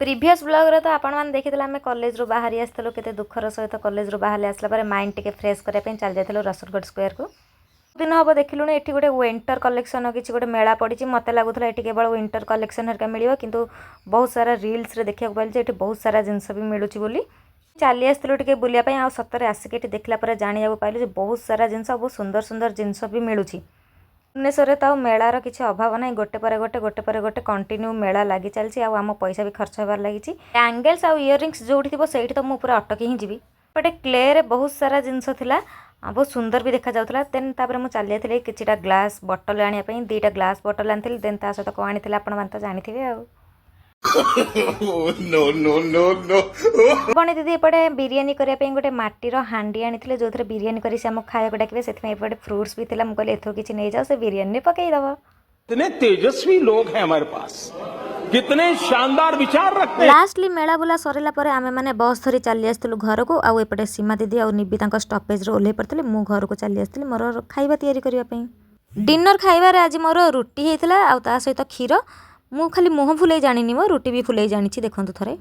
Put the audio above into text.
Previous ବ୍ଲଗ୍ରେ ତ ଆପଣମାନେ ଦେଖିଥିଲେ, ଆମେ କଲେଜରୁ ବାହାରି ଆସିଥିଲୁ କେତେ ଦୁଃଖର ସହିତ। କଲେଜରୁ ବାହାରି ଆସିଲା ପରେ ମାଇଣ୍ଡ ଟିକେ ଫ୍ରେଶ୍ କରିବା ପାଇଁ ଚାଲି ଯାଇଥିଲୁ ରସୁଲଗଡ଼ ସ୍କୋୟାରକୁ। ଦିନ ହେବ ଦେଖିଲୁଣି, ଏଠି ଗୋଟେ ୱିଣ୍ଟର କଲେକ୍ସନ୍ କିଛି ଗୋଟେ ମେଳା ପଡ଼ିଛି। ମୋତେ ଲାଗୁଥିଲା ଏଠି କେବଳ ୱିଣ୍ଟର କଲେକ୍ସନ୍ ହେରିକା ମିଳିବ, କିନ୍ତୁ ବହୁତ ସାରା ରିଲ୍ସରେ ଦେଖିବାକୁ ପାଇଲି ଯେ ଏଠି ବହୁତ ସାରା ଜିନିଷ ବି ମିଳୁଛି ବୋଲି ଚାଲି ଆସିଥିଲୁ ଟିକେ ବୁଲିବା ପାଇଁ। ଆଉ ସତରେ ଆସିକି ଏଠି ଦେଖିଲା ପରେ ଜାଣିବାକୁ ପାଇଲୁ ଯେ ବହୁତ ସାରା ଜିନିଷ, ବହୁତ ସୁନ୍ଦର ସୁନ୍ଦର ଜିନିଷ ବି ମିଳୁଛି। ଭୁବନେଶ୍ୱରରେ ତ ଆଉ ମେଳାର କିଛି ଅଭାବ ନାହିଁ। ଗୋଟେ ପରେ ଗୋଟେ, ଗୋଟେ ପରେ ଗୋଟେ କଣ୍ଟିନ୍ୟୁ ମେଳା ଲାଗି ଚାଲିଛି ଆଉ ଆମ ପଇସା ବି ଖର୍ଚ୍ଚ ହେବାରେ ଲାଗିଛି। ବ୍ୟାଙ୍ଗେଲ୍ସ ଆଉ ଇୟରିଙ୍ଗସ୍ ଯେଉଁଠି ଥିବ, ସେଇଠି ତ ମୁଁ ପୁରା ଅଟକି ହିଁ ଯିବି। ଏପଟେ କ୍ଲେରେ ବହୁତ ସାରା ଜିନିଷ ଥିଲା ଆଉ ବହୁତ ସୁନ୍ଦର ବି ଦେଖାଯାଉଥିଲା। ଦେନ୍ ତାପରେ ମୁଁ ଚାଲି ଯାଇଥିଲି କିଛିଟା ଗ୍ଲାସ୍ ବଟଲ୍ ଆଣିବା ପାଇଁ। ଦୁଇଟା ଗ୍ଲାସ୍ ବଟଲ୍ ଆଣିଥିଲି। ଦେନ୍ ତା ସହିତ କ'ଣ ଆଣିଥିଲି, ଆପଣମାନେ ତ ଜାଣିଥିବେ ଆଉ। No, no, no, no. ବଣୀ ଦିଦି ଏପଟେ ବିରିୟାନୀ କରିବା ପାଇଁ ଗୋଟେ ମାଟିର ହାଣ୍ଡି ଆଣିଥିଲେ, ଯେଉଁଥିରେ ବିରିୟାନୀ କରି ସେ ଆମକୁ ଖାଇବାକୁ ଡାକିବେ। ସେଥିପାଇଁ ଏପଟେ ଫ୍ରୁଟ୍ସ ବି ଥିଲା। ମୁଁ କହିଲି, ଏଥିରୁ କିଛି ନେଇଯାଅ, ସେ ବିରିୟାନୀରେ ପକେଇଦବ। कितने तेजस्वी लोग हैं हमारे पास, कितने शानदार विचार रखते हैं। ଲାଷ୍ଟଲି ମେଳା ବୁଲା ସରିଲା ପରେ ଆମେମାନେ ବସ୍ ଧରି ଚାଲି ଆସିଥିଲୁ ଘରକୁ। ଆଉ ଏପଟେ ସୀମା ଦିଦି ଆଉ ନିବି ତାଙ୍କ ଷ୍ଟପେଜରେ ଓହ୍ଲେଇ ପଡ଼ିଥିଲେ। ମୁଁ ଘରକୁ ଚାଲି ଆସିଥିଲି ମୋର ଖାଇବା ତିଆରି କରିବା ପାଇଁ। ଡିନର ଖାଇବାରେ ଆଜି ମୋର ରୁଟି ହେଇଥିଲା ଆଉ ତା ସହିତ କ୍ଷୀର। ମୁଁ ଖାଲି ମୁହଁ ଫୁଲେଇ ଜାଣିନି, ମୋ ରୁଟି ବି ଫୁଲେଇ ଜାଣିଛି। ଦେଖନ୍ତୁ ଥରେ।